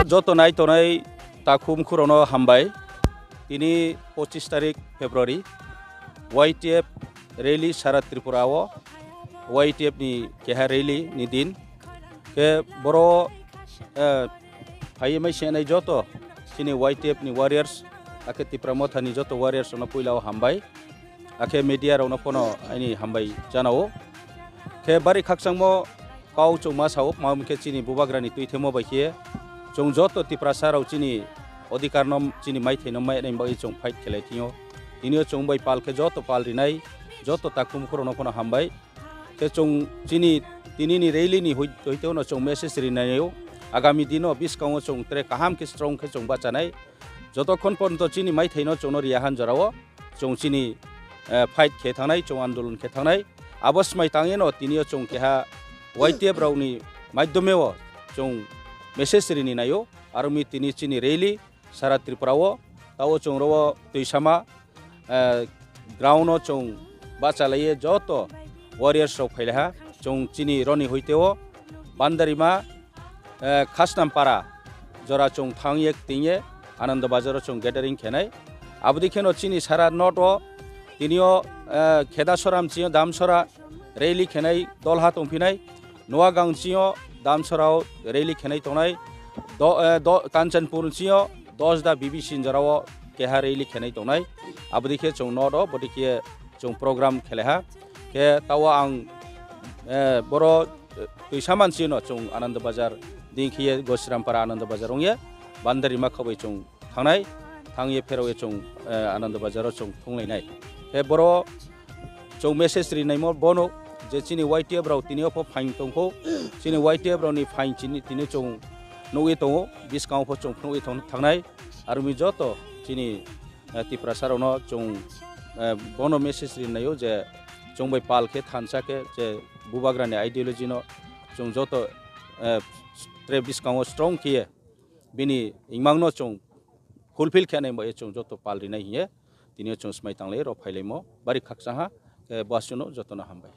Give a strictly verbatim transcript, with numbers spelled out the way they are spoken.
Joto nai tongnai takhuk mukhukrokno hambai. Tini pochis tarik February, Y T F rally sara Tripura o, Y T F ni keha rally ni din. Khe boro, eh, phaiwi mai senai joto chini Y T F ni warriors, akhe Tipra Motha ni joto warriors rokno puila o hambai. Akhe media rokno phano aini hambai janao. Khe bari khakchangmo kau chwng ma sao, ma hwn khe chini bubagrani twi themo bai khe chwng joto Tiprasa rok chini odhikar no, chini maithai no mai nai bagwi chwng fight khelai thwio. Tini o chwng bai pal khe joto pal rinai, joto takhuk mukhukrokno phano hambai. Khe chwng chini tini ni rally ni hoi-, hoite no chwng message rinai o. Agami dino bwskango chwng tere kaham khe strong khe chwng bachanai. Jotokhon porjonto chini maithai no chwngno riya han jorao chwng chini, eh, fight khe thangnai, chwng andolon khe thangnai. Abo swmai tangwi no tini o chwng keha Y T F rokni maidhyome o chwng message rini naio. Aro mi tini chini rally sara Tripura o, tao chwng ro o twi sama, eh, ground o chwng bachalaiye joto warriors rok phailaiha. Chwng chini roni hoite o Bandarima, eh, Khasnampara jora chwng thangye tingye Anando Bazar o chwng gathering khenai. Aboni kheno chini sara north o tini o, eh, Khedasora mchio Damsora rally khenai dolha tongphinai. Noagang chio Damsora o rally khenai tongnai. Do, eh, do, Kanchanpur chio Dosda B B C ni jora o keha rally khenai tongnai. Aboni khe chwng north o bodi khe chwng program khelaiha. Khe tao ang, eh, boro, eh, twisa mansi no chwng Anando Bazar ding khiye Gosirampara Anando Bazar ongye Bandarima khabai chwng thangnai, thangye pheraoye chwng, eh, Anando Bazar o chwng thunglainai. Khe boro chwng message rinaimo bono je chini Y T F rok tini o pho phaing tongkho, chini Y T F rokni phaing chini tini chwng nugwi tongo, bwskango pho chwng phunugwi thang-, thangnai, aroni joto chini eh, Tiprasa rokno chwng, eh, bono message rinai o je chwng bai pal khe thansa khe je bubagrani ideology no chwng joto, eh, tre bwskango strong khe bini imang no chwng fulfill khe nai bai chwng joto pal rinai hiye tini o chwng swmai tanglai rok phailaimo bari khakchang ha, eh, bo aswk no joto no hambai.